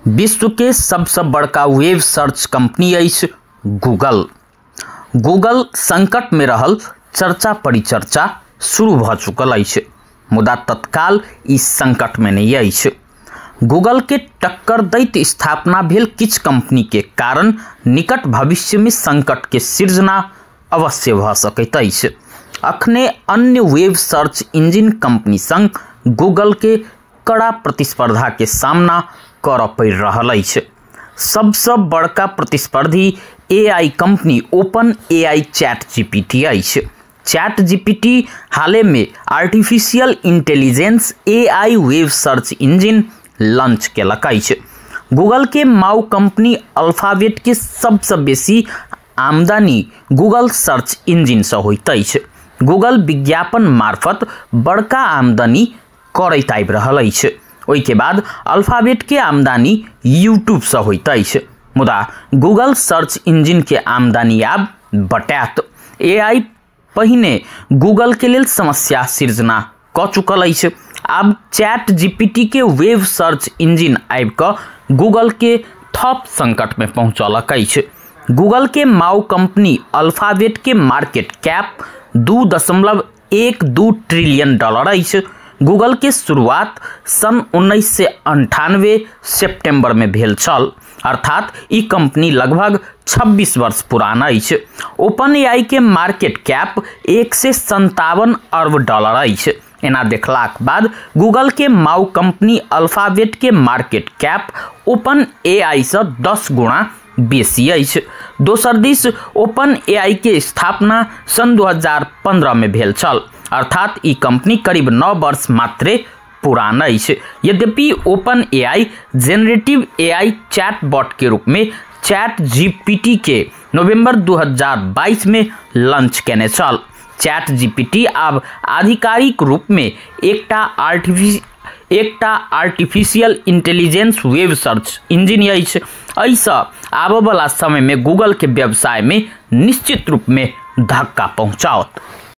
विश्व के सबसे बड़का वेब सर्च कंपनी अछि गूगल। गूगल संकट में रहल चर्चा परिचर्चा शुरू भ चुकल अछि, मुदा तत्काल ई संकट में नहीं अछि। गूगल के टक्कर दैत स्थापना भेल किछु कंपनी के कारण निकट भविष्य में संकट के सृजना अवश्य भ सकैत अछि। अखने अन्य वेब सर्च इंजिन कंपनी संग गूगल के कड़ा प्रतिस्पर्धा के सामना करऽ पड़ि रहल अछि। सबसँ बड़का प्रतिस्पर्धी AI company open AI chat GPT अछि। चैट जीपीटी हाले में artificial intelligence AI web search engine launch केलक अछि। गूगल के माउ कंपनी अल्फाबेट के सबसँ बेसी आमदनी गूगल सर्च इंजिन से होइत अछि। गूगल विज्ञापन मार्फत बड़का आमदनी करैत आबि रहल अछि। ओहिके बाद अल्फाबेट के आमदनी यूट्यूब से होइत अछि, मुदा गूगल सर्च इंजिन के आमदनी आब बटायत। एआई पहिने गूगल के लेल समस्या सृजना क चुकल अछि। आब चैट जीपीटी के वेब सर्च इंजिन आबि कऽ गूगल के थप संकट में पहुंचौलक अछि। गूगल के माउ कंपनी अल्फाबेट के मार्केट कैप 2.12 ट्रिलियन डॉलर अछि। गूगल के शुरुआत सन 1998 सितंबर में भेल छल, अर्थात ई कंपनी लगभग 26 वर्ष पुरान अछि। ओपन एआई के मार्केट कैप 157 अरब डॉलर अछि। एना देखलाक बाद गूगल के माउ कंपनी अल्फाबेट के मार्केट कैप ओपन एआई से 10 गुणा बेसी अछि। दोसर दिस ओपन एआई के स्थापना सन 2015 में भेल छल, अर्थात ई कंपनी करीब 9 वर्ष मात्रे पुरान अछि। यद्यपि open AI generative AI chatbot के रूप में चैट जीपीटी के नवंबर 2022 में लॉन्च केने छल। चैट जीपीटी आब आधिकारिक रूप में एकटा artificial intelligence web search engine अछि। एहिसँ आबयवला समय में गूगल के व्यवसाय में निश्चित रूप में धक्का पहुंचाओत।